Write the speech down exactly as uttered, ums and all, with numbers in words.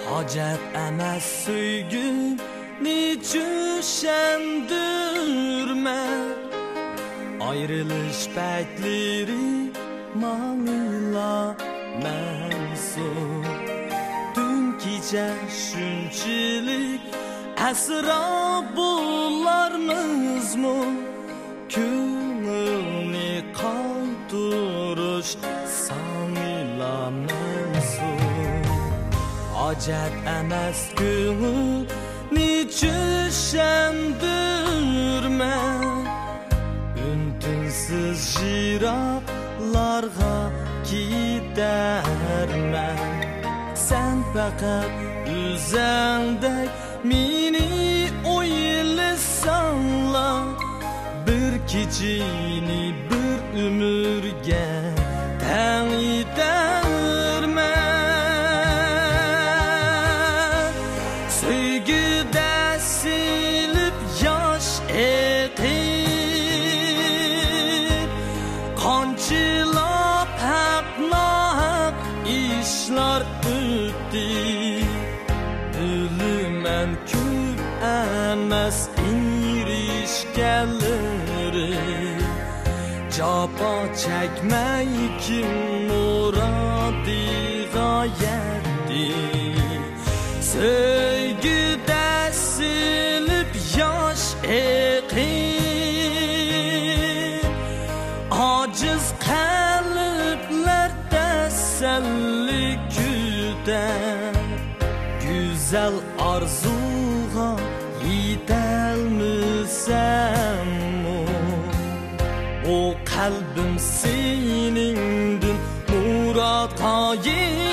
ھاجەت ئەمەس سۆيگۈنى چۈشەندۈرمە، ئايرىلىش بەتلىرى ماڭىلا مەنسۇپ. دۈن كېچە شۇنچىلىك ئەسرا بولارمىزمۇ؟ كۆڭۈلنى قايتۇرۇش ساڭىلا مەنسۇپ. ھاجەت ئەمەس كۆڭۈلنى چۈشەندۈرمە، ئۈن-تىنسىز يىراقلارغا كېتەرمەن. سەن پەقەت ئۆزۈڭدەك مېنى ئويلىساڭلا، بىر كېچىنى بىر ئۆمۈرگە تەڭ ئېتەرمەن. سۆيگۈدە سېلىپ ياش ئېقىپ، قانچىلاپ ھەق-ناھەق ئىشلار ئۆتتى. بىلىمەن، كۆپ ئەمەس ئېرىشكەنلىرى، جاپا چەكمەي كىم مۇرادىغا يەتتى؟ سۆيگۈدە سېلىپ ياش ئېقىپ، ئاجىز قەلبلەر تەسەللى كۈتەر. گۈزەل ئارزۇغا يېتەلمىسەممۇ، ئۇ قەلبىم سېنىڭدىن مۇراد قايىل.